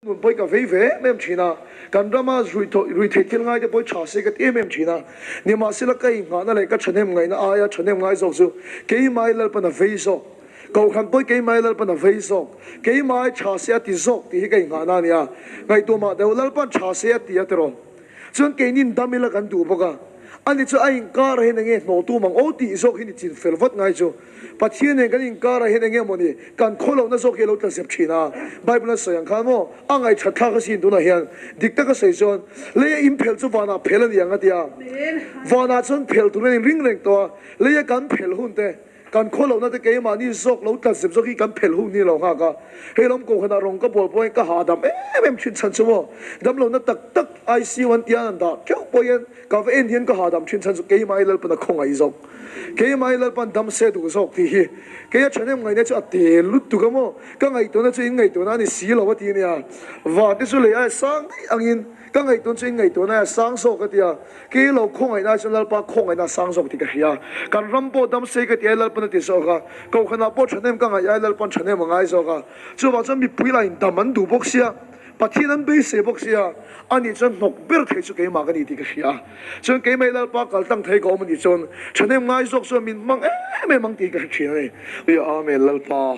Nun pawi ka vei ve em em thin a, kan rama ruithei thil ngaite pawi tha se ka ti em em thin a. Nimahsela ka inghahna leh ka thahnem ngaihna aia thahnem ngai zawk chu keimai Lalpan a vei zawk. Kohhran pawi keimai Lalpan a vei zawk. Keimai tha se a ti zawk tih hi ka inghahna a ni a. Ngaihtuah mah deuh Lalpan tha se a ti a tiraw? Chuan keinin dam ila kan duh bawk a, ani chu a inkar ah hian enge hnawh tum ang aw tih zawk hi ni chin fel vat ngai chu. Pathian nen kan inkar ah hian enge mawni kan khaw lohna zawk hi a lo tla zep thin a. Bible a sawi ang khan maw a ngaihthat thlak asin tunah hian dik taka sawi chuan leia in phel chu vanah phel a ni ang a ti a. Vanah chuan phel turin a inring reng tawh a, leia kan phel hun te Kan khaw lohna te keimahni zawk lo tlat zep zawk hi kan phelh hun hi lo nghak a, hei lam kohhranah rawng ka bawl pawhin ka hahdam em em thin chhan chu maw, damlohna tak tak ICU an tia an dah theuh pawhin ka va en hian ka hahdam thin chhan chu keimah hi Lalpan a khawngaih zawk, keimah hi Lalpan dam se duh zawk tih hi kei a thahnem ngaihna chu a tel lutuk a maw, ka ngaihtuahna chu in ngaihtuahna a ni si lo a ti nia, van te chu lei aia sang daih angin ka ngaihtuahna chu in ngaihtuahna aia sang zawk a ti a. Kei lo khawngaihna ai chuan Lalpa khawngaihna a sang zawk tih ka hria. Kan ram pawh dam sei ka ti ai Lalpan a ti zawk a, Kohhranah pawh thahnem ka ngaih ai Lalpan thahnem a ngai zawk a. Chuvang chuan mipui lah in dam an duh bawk sia, Pathian an beisei bawk sia, ani chuan hnawk ber thei chu keimah ka ni tih ka hria. Chuan keimah i Lalpa kal tlang thei ka awm a nih chuan thahnem ngai zawk chuan min hmang em em ang tih ka hre thin a ni. Amen Lalpa.